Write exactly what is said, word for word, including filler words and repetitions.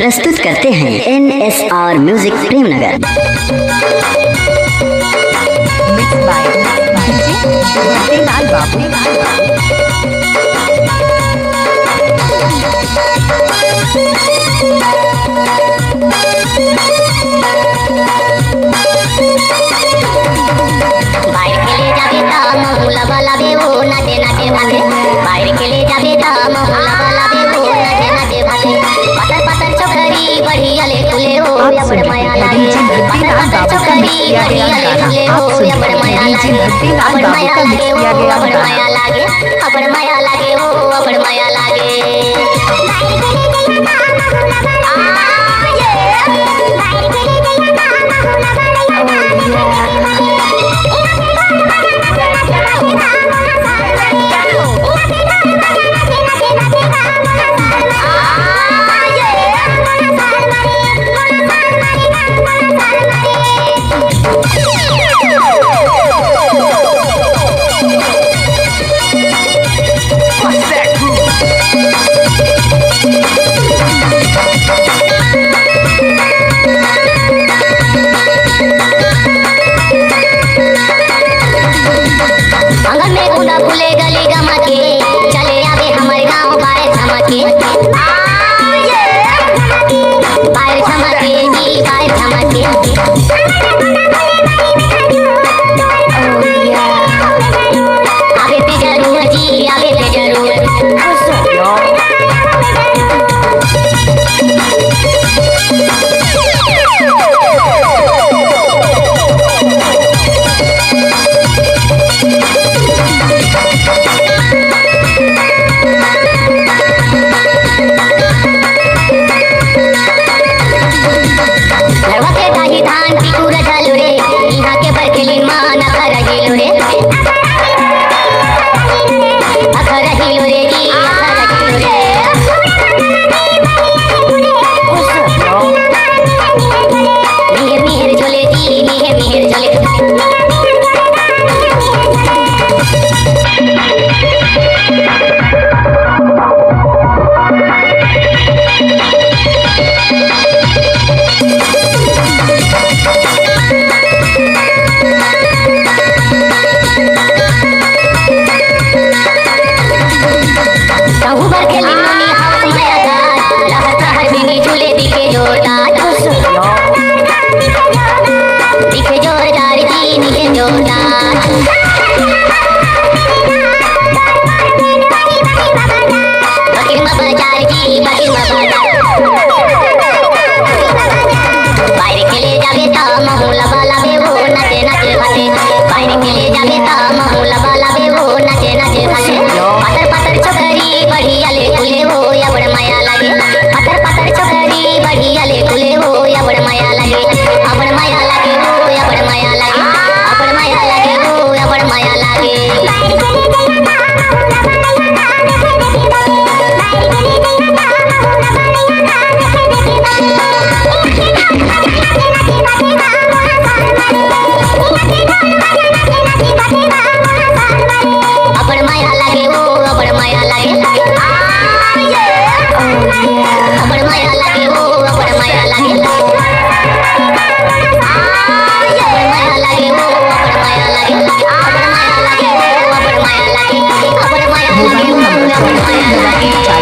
प्रस्तुत करते हैं N S R music Premnagar. Mixed by D J Bhaktilal Babu. बाहर के ले जाबे त महू ला बलाबे ओ नाचे नाचे भागे। बाहर के ले जाबे त महू ला बलाबे ओ नाचे नाचे भागे। पतर पतर छोकरी बढ़िया ले तुले ओ, आप सुन रहे हैं डीजे भक्तिलाल बाबू का mix किया गया गाना। आप सुन रहे हैं डीजे भक्तिलाल बाबू का mix किया गया गाना। अबड़ मया लागे, अबड़ मया लागे ओ, अबड़ मया लागे। आंगन में गोंदा फूले गली गमा के, चले आवे हमर गांव बाय झमके। बाय झमके जी, बाय झमके। आवे ते जरूर जी, आवे ते जरूर। घरवा के डाही धान टिकुर झलु रे, इहाँ के बरखेली मान अखरहिलु रे। अखरहिलु रे जी, अखरहिलु रे। मिहिर मिहिर झोले जी, मिहिर मिहिर झोले। कहूँ बरखेली नोनी हाथ में आधार, लहर सहर बिनी झूले दिखे जोरदार। दिखे जोरदार जी, दिखे जोरदार। बगिरमा बाजार जी, बगिरमा बाजार। बाहर के ले जाबे त महू ला बलाबे ओ नाचे नाचे भागे। बाहर के ले जाबे त महू ला बलाबे ओ नाचे नाचे भागे। पतर पतर छोकरी बढ़िया ले तुले ओ, अबड़ मया लागे। पतर पतर छोकरी बढ़िया ले तुले ओ, अबड़ मया लागे। अबड़ मया लागे ओ, अबड़ मया लागे। अबड़ मया लागे ओ, अबड़ मया लागे। अबड़ मया लागे ओ, अबड़ मया लागे। अबड़ मया लागे ओ, अबड़ मया लागे। अबड़ मया लागे ओ, अबड़ मया लागे। अबड़ मया लागे ओ, अबड़ मया लागे। अबड़ मया लागे ओ, अबड़ मया लागे।